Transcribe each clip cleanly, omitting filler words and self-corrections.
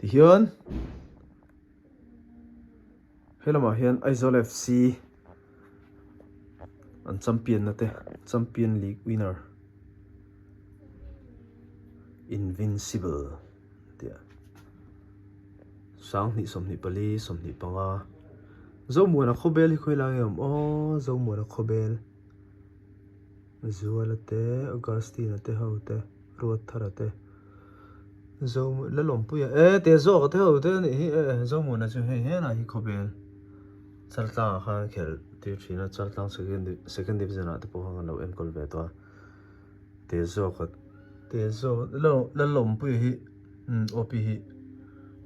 Tihian he lamah hian Aizawl FC an champion na te champion league winner invincible tih a 2024 25 Zomuana khawbel hi khawi lai nge awm aw Zomuana khawbel Zuala te Augustine-a te ho te Ruatthara te Zo Lalawmpuia e te zawk te ho te a nih hi e Zomuana chu hei helai hi khawbel Chaltlangah khan khelh tir thin a Chaltlang second second division ah te pawh khan kan lo enkawl ve tawh a te zawk a te zawk Lalawmpuia hi umm OP hi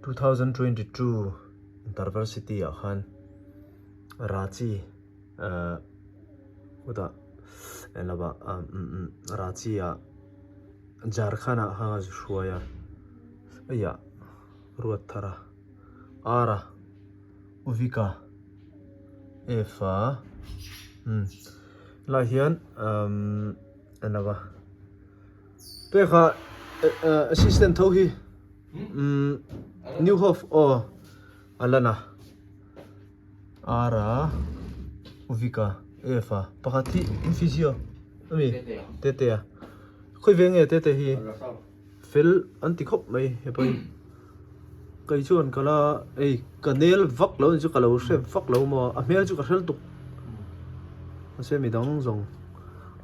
2022 Intervarsity ah khan Rachi ahh khutah englo ah umm Rachi ah Jharkhand ah khan a zu hruai a eiah ruat thar a R a Uvika F a umm helaiah hian umm englo a pekah assistant tho hi umm new hope aw a lan a. R a Uvika F a pakhat hi in physio ami Tete a khawi ve nge Tete hi fel an ti khawp mai hepa hi kei chuan ka la ei ka nel vak lo ni chu ka lo hre vak lo maw a hmel chu ka hrel tuk mahse midang zawng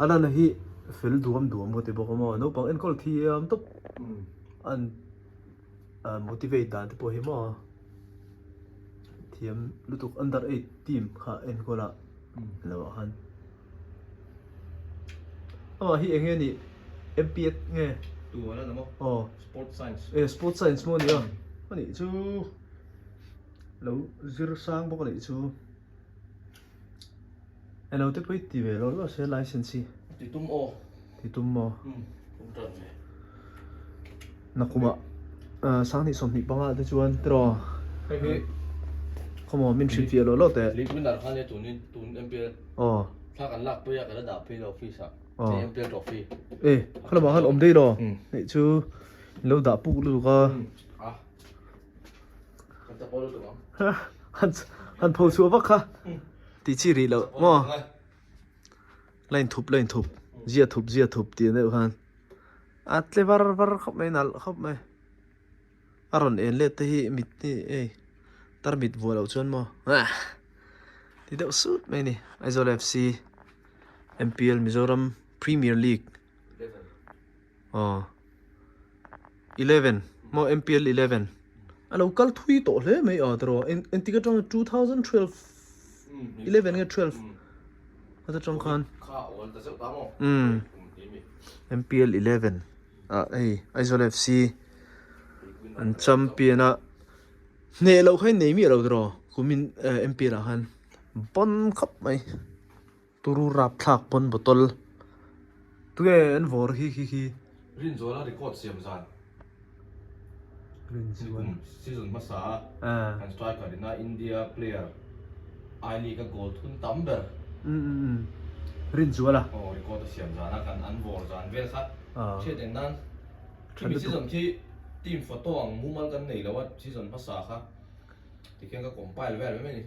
a lan hi fel duam duam ka ti bawk a maw naupang enkawl thiam tawp an motivate dan te pawh hi maw thiam lutuk under 8 team kha enkawl a lo ah khan amah hi eng nge nih MPEd nge tu ala ni maw aw sport science e sport science maw nia anih chu lo zir sang bawk anih chu Elo te pawh i ti ve lo lo se license hi. Ti tum aw. Ti tum maw? Um, tum tan ve. Nakuma 2025 panga te chuan tiraw. Hei hi. Come on, min hrilh fiah lo lo teh. League winner kha nia tunin tun MPL. Aw. Thla kan lak pui a kan la dah phei lo office ah. Aw. Hei MPL trophy. E, khalamah khan awm daih lo. Hei chu in lo dah puk lutuk a. A. Kan chapo lutuk ang. Han han pho chhuah vak kha. Ti chi rih loh maw? La inthup la inthup zia thup zia thup tih ang deuh khan a tle var var khawp mai nalh khawp mai a rawn en let te hi mit hi ei tar mit vuah loh chuan maw ti deuh sut mai a ni Aizawl FC MPL Mizoram Premier League Aw 11 maw MPL 11 a lo kal thui tawh hle mai a tiraw engtik atang 2012 11 nge 12 ata tang khan um MPL 11 ah hei Aizawl FC an champion a hneh loh kha in nei miah lo tiraw kumin MPL ah khan bon khawp mai. Turu rapthlak pawn bottle tunge an vawr hi khi khi. Rinzuala record siam zan. Rinzuala. Nikum season hmasa a kan striker ina India player I League a goal thun tam ber. Rinzuala. Aw record a siam zan a kan an vawr zan vel kha hriat eng nan khimi season khi team photo ang mumal kan nei lo a season hmasa kha. Tikhian ka compile vel mai mai ni.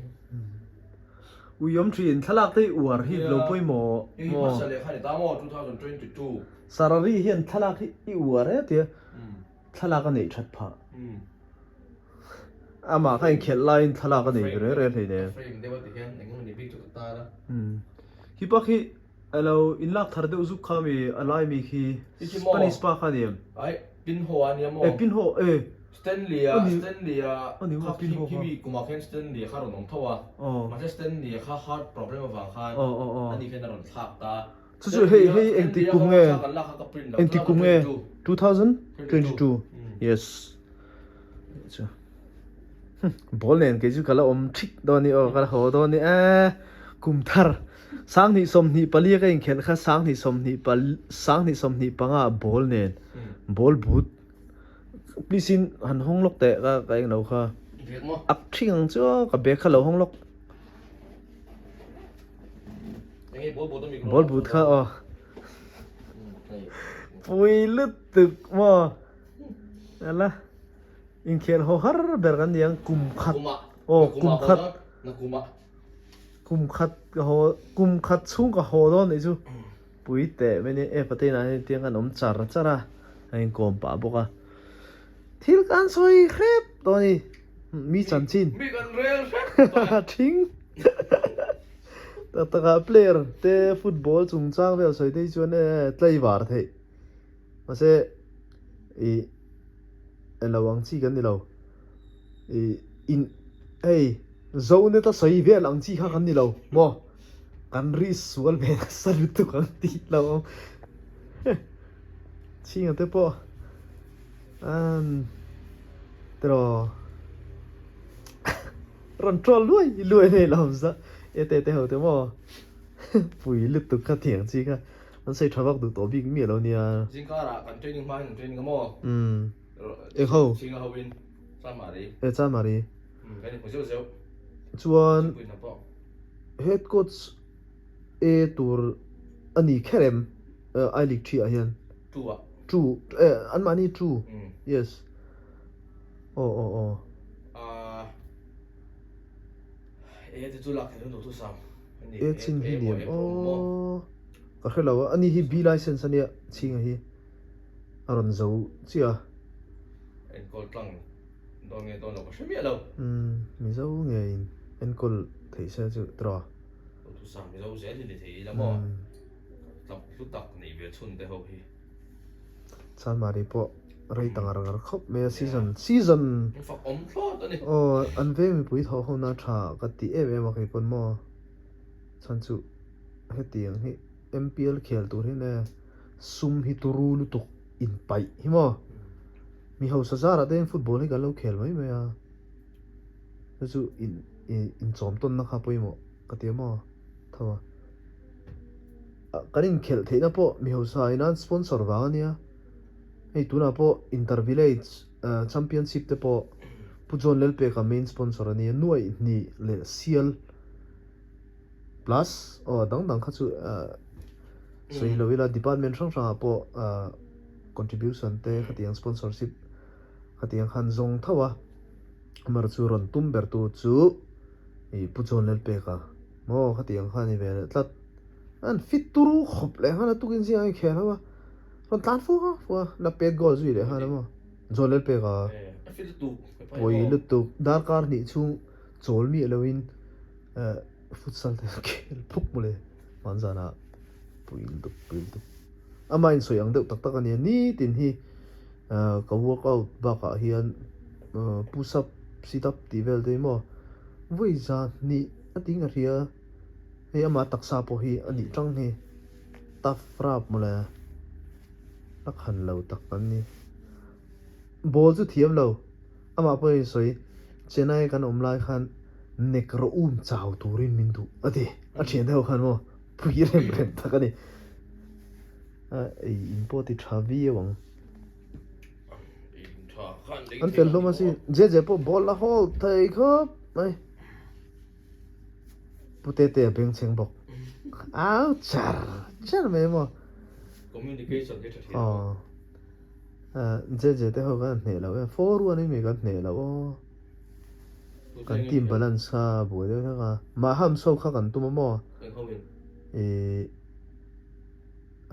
Uiawm thin thlalak te hi uar hi lo pawimawh maw. Hmasa leh kha ni ta maw 2022. Sarari hian thlalak hi i uar e tia thlalak a neih that phah. Amah kha inkhelh laiin thlalak a nei ve reng reng hleinem. Frame deuh a tikhian engemaw ni bik chu ka tar a. Hi pak hi Alo in lak thar deuh zuk kha mi a lai mi khi Spanish pa kha ni em? Ai Pinho a nia maw? E Pinho e. Stanley a Stanley a kha khi khi mi kumah khian Stanley a kha rawn awm tho a mahse Stanley a kha heart problem avang khan ani khian a rawn thlak ta. Chu chu hei hei engtik kum nge? Engtik kum nge? 2022 yes. Chu ball nen kei chu ka la awm thik dawn ni aw ka la haw dawn ni e kum thar 2024 ka inkhelh kha 2025 ball nen ball but please in han hawng lawk teh ka ka englo kha ak thing ang chu ka bag kha lo hawng lawk ball but kha aw pui lutuk maw ela. Inkhel haw har ber kan ni ang kum khat aw kum khat kum khat ka haw kum khat chhung ka haw dawn nih chu pui teh mai ni e patein ah hian tiang kan awm char char a a inkawm pah bawk a thil kan sawi hrep tawh a ni mi chanchin mi kan rel hrep tawh a thing tak tak ah player te football chungchang vel sawi te hi chuan e tlaivar theih mahse ih Elo ang chi kan ni lo. I in hei Zonet a sawi vel ang chi kha kan ni lo maw? Kan ri sual ve nasa lutuk ang tih lo awm. Chhinga te pawh an tiraw rawn troll luai luai nei lo za e te te ho te maw pui lutuk kha thiang chi kha. An sawi tha vak duh tawh bik miah lo nia. Zingkarah kan training hma hian an training a maw? Umm. Eng ho? Chhinga ho in Chanmari. E Chanmari. Umm kan inhmu zeuh zeuh. Chuan head coach e tur a ni kher em I League 3 ah hian? Two ah. Two e an mahni two. Yes. Aw aw aw. Ah e te chu lak theih hun duh thusam. E chin hi ni em aw ka hre lo a ani hi B license ania chhinga hi a rawn zo chiah a. Enkawl tlang dawn nge dawn lo ka hre miah lo. Umm Mizo nge in enkawl theih se chu tawh a. Duhthusam Mizo zel hi ni thei ila maw tlap hlu tak neih ve chhun te ho hi. Chanmari pawh rei ta ngar ngar khawp mai a season season An fak awm thlawt a ni. Aw an veng mipui thawh ho na tha ka ti em em a kei pawn maw chhan chu hetiang hi MPL khel tur hian e sum hi turu lutuk in paih hi maw mi hausa zarah te hian football hi kan lo khel mai mai a chu chu in inchawm tawnna kha pawimawh ka ti a maw tho a. Kan inkhelh theihna pawh mi hausa in an sponsor vang a nia. Hei tunah pawh Inter Village Championship te pawh Pu John Lalpeka main sponsor a nia. Nuaih hnih leh sial plus aw dang dang kha chu sawi lo ila department hrang hrangah pawh contribution te khatiang sponsorship khatiang khan zawng tho a. Amaherawhchu chu rawn tum ber tu chu Pu John Lalpeka maw khatiang kha a ni ve leh tlat. An fit turu khawp leh nghal a tukin zing ang i khel ho a rawn tlan fua fua la pet goal zui leh nghal a maw John Lalpek a pawi lutuk darkar hnih chhung chawl miah lo in futsal te khel phuk mawle hmanzan ah pui lutuk pui lutuk amah in sawi ang deuh tak tak a nia nitin hi ka workout bakah hian push up sit up tih vel te hi maw vawi zan hnih a ting a hria. Hei amah taksa pawh hi a nih tang hi tough rap mawle a khan lo tak an ni. Ball chu thiam lo amah pawh in sawi Chennai kan awm lai khan nek rawh um chau turin min duh a ti a thian deuh khan maw pui rem rem tak a ni. A ei in pawh ti tha viau ang. An fel hlawm a sin Jeje pawh ball la hold thei khawp mai. Pu Tete a beng chheng bawk. Au char char mai maw. Communication hi tha thin. Aw. Jeje te ho kan hneh lo e. 4-1 in mi kan hneh lo aw. Kan team balance kha buai deuh hlek a. Maham so kha kan tum a maw. Eng ho in? I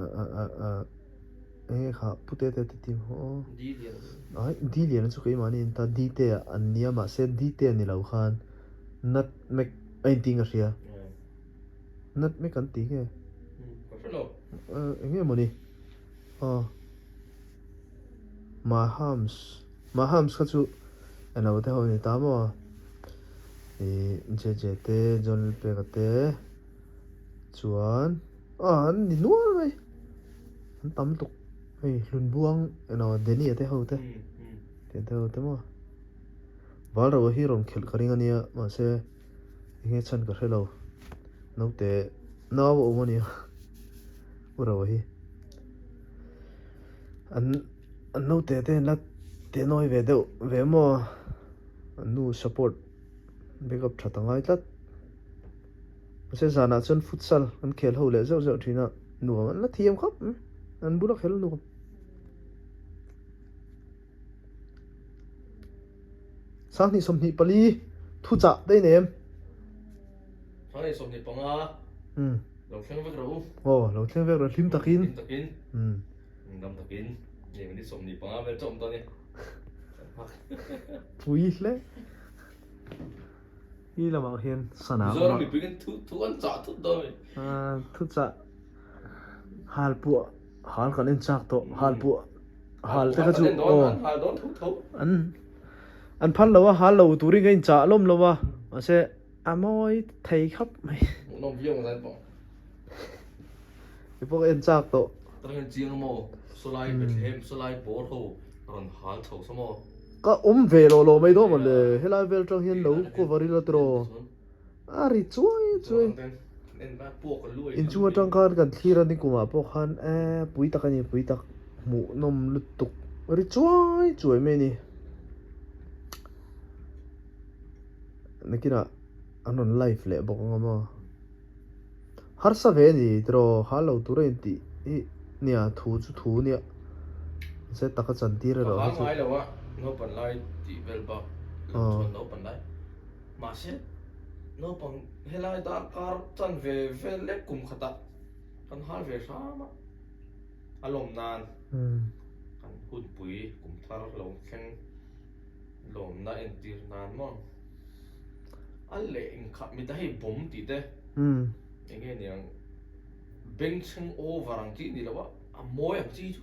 a a a a enge kha Pu Tete te team ho aw. D lian. Ai D lian chu keimahni in ta D te an nia mahse D te ni lo khan. Nutmeg a inti nga hria. Nutmeg an ti nge? Ka hre lo. Eng nge mawni? Aw. Mahams. Mahams kha chu eng lo te ho ni ta maw? I JJ te, John Lalpeka te chuan aw an ni nual mai. An tam tuk. Hei Hlunbuang eng lo Danny a te ho te. Tiang te ho te maw? Valro hi rawn khelh ka ring a nia mahse enge chhan ka hre lo naute nau a awm a nia u Rauh hi an an naute te an la te nawi ve deuh ve maw an nu support backup tha ta ngai tlat mahse zanah chuan futsal an khel ho leh zeuh zeuh thin a nuam an la thiam khawp mai an bula khel nuam. 2024 thuchah te in em? 2025 lo thleng vek rawh u. Aw, lo thleng vek rawh hlim takin. Hlim takin. Dam takin. Ni minute 25 vel chawm dawn e. Pui hle. I lamah hian sana awm a. Mizoram mipui kan thu thu an chah thut dawn a ni. Thu chah hal puah hal kan en chak tawh hal puah hal te kha chu aw an hal dawn tho tho. An an phal lo a hal lo turin ka inchah lawm lo a mahse a mawi thei khawp mai. Hmuhnawm viau ang zan pawh. I pawh ka en chak tawh. Tangin chiang a maw sawlai Bethlehem sawlai bawr ho rawn hal chho sa maw. Ka awm ve lo lo mai dawn maw le, helai vel tang hian lo cover ila tiraw a ri chuai chuai. Inchung atang khan kan thlir a nikumah pawh khan eh pui tak a ni pui tak hmuh nawm lutuk ri chuai chuai mai a ni. Nakinah an rawn live leh bawk ang a maw. Harsa ve a ni tiraw hal lo tur a intih hi nia thu chu thu nia mahse taka chantir erawh hi chu. Ka hal ngai lo a naupang lai tih vel bak lo chuan naupang lai mahse naupang helai darkar chan ve vel lek kum khatah kan hal ve hram a a lawm nan kan hunpui kum thar lo thleng lawmna entir nan maw. A leh inkhat mit a hei bawm tih te eng nge niang bengchheng over ang chi ni lo a, a mawi ang chi chu.